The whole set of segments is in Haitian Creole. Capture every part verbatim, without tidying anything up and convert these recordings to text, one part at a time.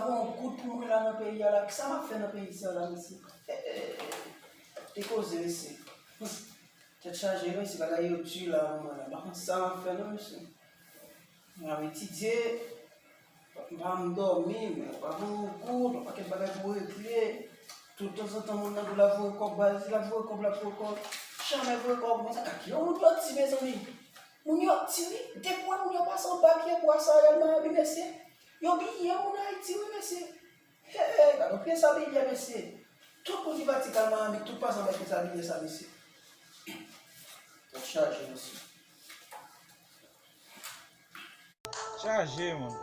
Bon, kout pou mwen la nan peyi a la. Kisa m ap fè nan peyi sa la, mesye? Eh, eh, eh, eh. Te koze, mesye. Hmm. Tèt chaje, mesye. Bagay yo di la, moman la. M pa konn sa m ap fè, non, mesye. M ap etidye. M pa janm dòmi, men pa janm goud, yon pakèt bagay pou regle. Tout tanzantan, moun nan dou la voye kòb, baz, la voye kòb, la voye kòb. Jamè voye kòb, men sa ka ki yon moun yo di, mezanmi. Moun yo di wi, depi wè moun yo pase anba pye bwa sa, Ariel Mayabi, mesye. Yo bliye moun Ayiti, wi, mesye. Hey, gade yon pye sabliye, mesye. Tout moun ki pati kay Mayabi, tout pase anba pye sabliye sa, mesye. Tèt chaje, mesye. Chaje, man.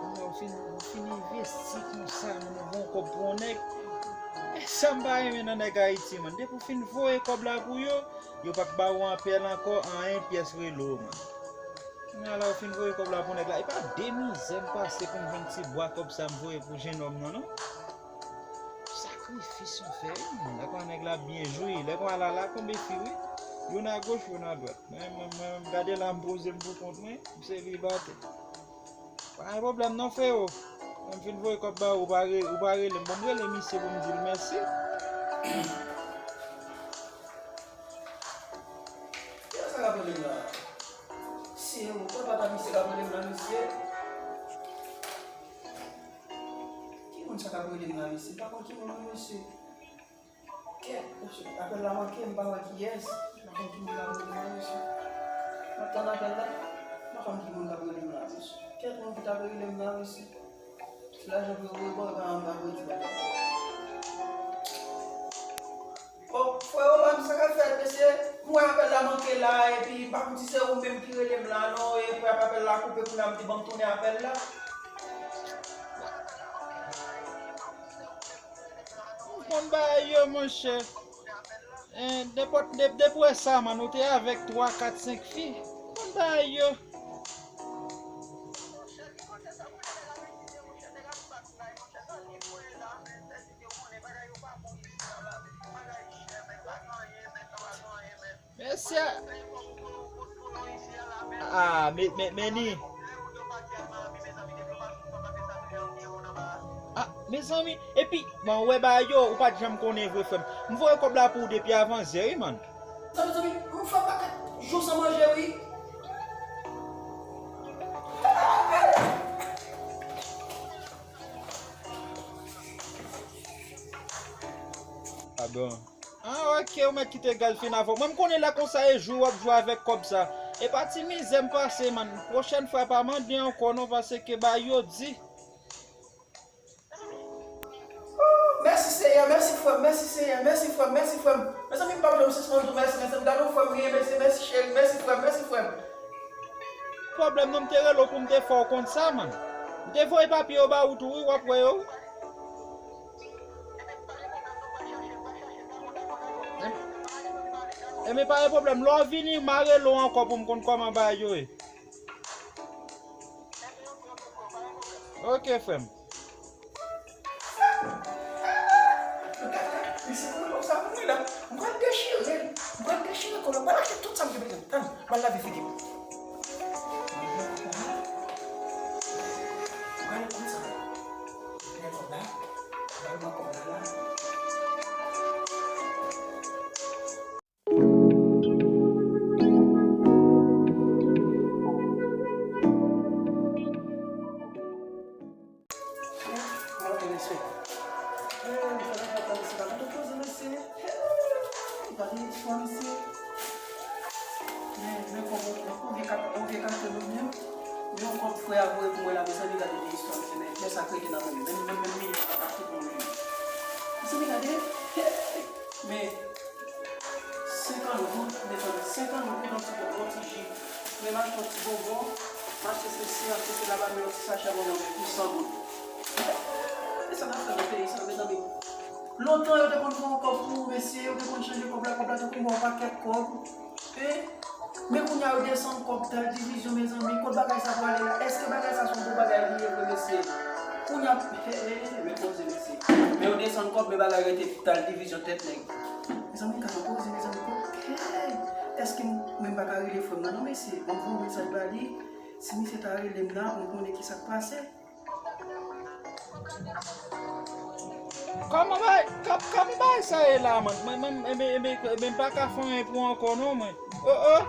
Ou fin, ou fin envesti konsa, man, ou voye yon kòb pou yon nèg. E sa m pa renmen nan nèg Ayiti, man. Depi w fin voye kòb la pou yo, yo p ap ba ou apèl ankò, anyen pyès rele w, man. Kounye a la, ou fin voye kòb la pou nèg la. E pa de mizè m pase pou m jwenn ti bwa kòb sa m voye pou jennonm nan, non. Sakrifis ou fè, wi, man. Lè konsa nèg la byen jwi. Lè konsa la, la konbe fi, wi. Youn agoch, youn adwat. Mwen, mwen, mwen, m gade la, m poze m pou kont mwen, m selibatè. Pa gen pwoblèm non, freo. Lè m fin voye kòb ba ou, ou pa re-, ou pa rele m. Bon, m rele misye pou m di l mèsi. Ki sa k ap rele m la? Se ou, papa ta misye k ap rele m la, misye. Ki moun sa k ap rele m la, mesye? Pa konn ki moun, non, mesye. Kèt, mesye. Apèl la manke, m pa wè kiyès. Pa konn ki moun k ap rele m la, mesye. M ap tann apèl la. M pa konn ki moun k ap rele m la, mesye. Kèt, moun ki t ap rele m la, mesye. Ti lajan pou yo voye bò, e pa anba kredi bagay. Bon, freo pa m, sa k ap fèt, mesye? M wè apèl la manke la, epi m pa konn si se ou menm ki rele m la, non, e frè, apèl la koupe, kounye a m di, ban m tounen apèl la. M konn bagay yo, monchè. Eh, nenpòt, de-, depi w wè sa, man, ou te avèk twa, kat, senk fi. M konn bagay yo. Mesye. Ah, me, me, men li. Ah, mezanmi. Epi, bon, ou wè bagay yo, ou pa t janm konnen vre, frè m. M voye kòb la pou ou depi avanzè, wi, man. Zanmi, zanmi, m fè pakèt jou san manje, wi. Ah bon. Ah, ok, ou mèt kite Galfin avè w. Mwen, m konnen lè konsa e jou w ap jwe avèk kòb sa. E pa ti mizè m pase, man. Pwochèn fwa, pa mande ankò non, paske bagay yo di. Mèsi Seyè, mèsi frè m, mèsi Seyè, mèsi frè m, mèsi frè m. Mezanmi, m p ap janm sispann di w mèsi, mezanmi. Gade yon frè m genyen, mèsi, mèsi cheri, mèsi frè m, mèsi frè m. Pwoblèm non, m te rele w pou m te fè w konn sa, man. M te voye papye yo ba ou tou, wi, w ap wè yo, wi. Enben, pa gen pwoblèm. Lè w vini, m a rele w ankò pou m konn kòman bagay yo ye. Ok, frè m. Mesye, mwen, sa pou mwen la. Mwen pral dechire l. Mwen pral dechire kò l. Mwen pral achte tout sa m te bezwen. Tann, mwen pral lave figi m. Mwen pral konn sa. Mwen pral kòb la. Mwen pral kòb la la. Gade istwa, mesye. Men, men kòb, yon vye kat, yon vye kat nou menm. Men yon kòb frè a voye pou mwen la, mezanmi, gade de istwa, mesye. Men, men sa k rete nan men m. Men, men, men, men, pa ka fout mwen. Mezanmi, gade. Men, senkant goud, mezanmi, senkant goud, yon ti, yon ti ji. Men m achte yon ti bonbon, m achte sesi, m achte sela, ba m yon ti sachè bonbon, men pou san goud. E sa n ap fè nan peyi sa, mezanmi? Lontan, yo te konn fè yon kòb pou ou, mesye, yo te konn chanje kòb la, kòb la te konn ba w pakèt kòb. Hein? Men kounye a, yo desann kòb, tèl divizyon, mezanmi, kot bagay sa pwale la? Èske bagay sa se yon bon bagay li ye vre, mesye? Kounye a, he, he, he, men poze, mesye. Men yo desann kòb, men bagay rete tèl divizyon tèt nèg. Mezanmi, gade yon poze, mezanmi, kot, hey! Èske m, mwen m pa ka rele frè m nan, non, mesye? Ban m voye yon mesaj ba li. Si misye ta rele m la, pou m konnen ki sa k pase. Kòman bay, kòm- kòman bay sa ye la, man? Mwen, mwen, mwen, mwen, mwen, mwen pa ka fè anyen pou ankò non, mwen. Oh, oh.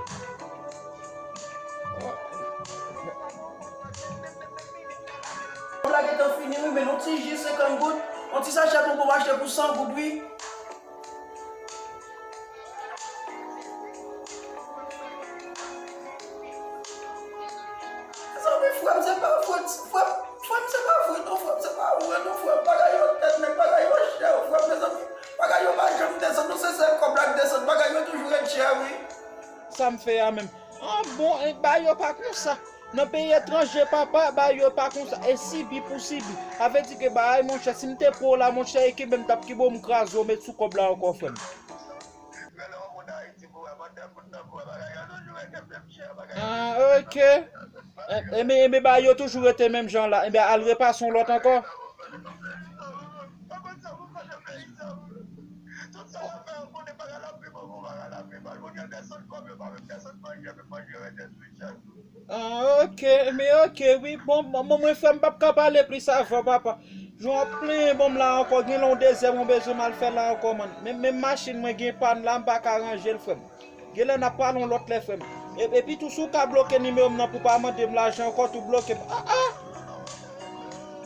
Kòb la gentan fini, wi, men yon ti ji senkant goud, yon ti sachè bonbon m achte pou san goud, wi. Mezanmi, frè m, se pa vre, frè m, frè m, se pa vre, non, frè m, se pa vre, non, frè m, bagay yo tèt nèg, bagay yo chè, frè m, mezanmi, bagay yo pa janm desann, non, se sèl kòb la k desann, bagay yo toujou ret chè, wi. Sa m fè a menm? An bon, e, bagay yo pa konsa. Nan peyi etranje, papa, bagay yo pa konsa. E sibi pou sibi. A vle di ke bagay, monchè, si m te pran w la, monchè, e kenbe m t ap kenbe w, m kraze w, met sou kòb la ankò, frè m. Ah, ok. E, e, men, e, men, bagay yo toujou rete menm jan la. Ebyen, al repase yon lòt ankò. Ah, ok, men ok, wi. Bon, bon, bon, mwen, frè m, p ap ka pale plis avè w, papa. Jan w ap plenyen ban m la ankò, gen lè yon dezè mwen bezwen m al fè la ankò, man. Men, men machin mwen gen pàn la, m pa ka ranje l, frè m. Gen lè n ap pale yon lòt lè, frè m. E, epi tou, si w ka bloke nimewo m nan pou w pa mande m lajan ankò, tou bloke m. Ah, ah!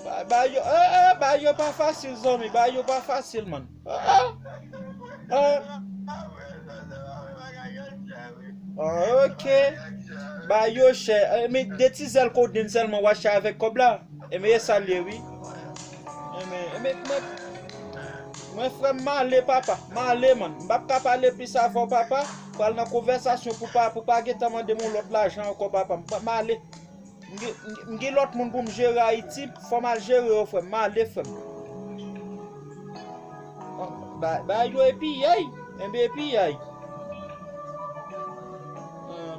Ba, ba yo, eh, eh, ba yo pa fasil, zanmi. Ba yo pa fasil, man. Ah, ah. Ah. Ah, ok. Ba yo chè. Eh, men de ti zèl kodenn sèlman w achte avèk kòb la. E men e sa l ye, wi. E men, e men, mwen, mwen, frè m, m ale, papa. M ale, man. M p ap ka pale plis avè w, papa. Pral nan konvèsasyon pou pa, pou pa gentan mande m yon lòt lajan ankò, papa. M, m ale. M gen, m gen, m gen lòt moun pou m jere Ayiti. Fò m al jere yo, frè m. M ale, frè m. Ba, ba yo epi yay. Enben epi yay. Ah,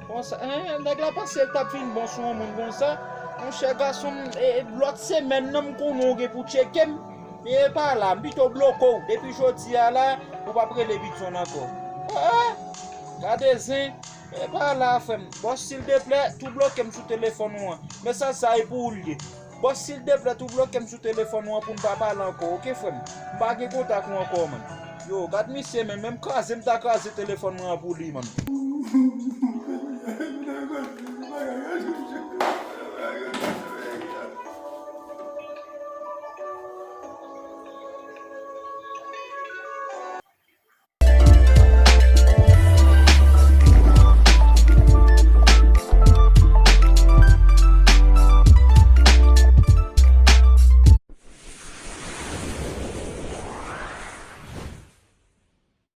konsa, en, nèg la panse l t ap vin bon sou yon moun konsa. Monchè gason m, e, e, lòt semèn nan m konnen w gen pou tcheke m. E pa la, m pito bloke w. Depi jodi a la, ou p ap rele Bidson ankò. Ah, gade zen. E pa la, frè m. Bòs, silteplè, tou bloke m sou telefòn ou an. Mesaj sa e pou ou l ye. Bòs, silteplè, tou bloke m sou telefòn ou an pou n pa pale ankò, oke, frè m? M pa gen kontak ou ankò, man. Yo, gad misye, men, menm kraze m ta kraze telefòn mwen an pou li, man.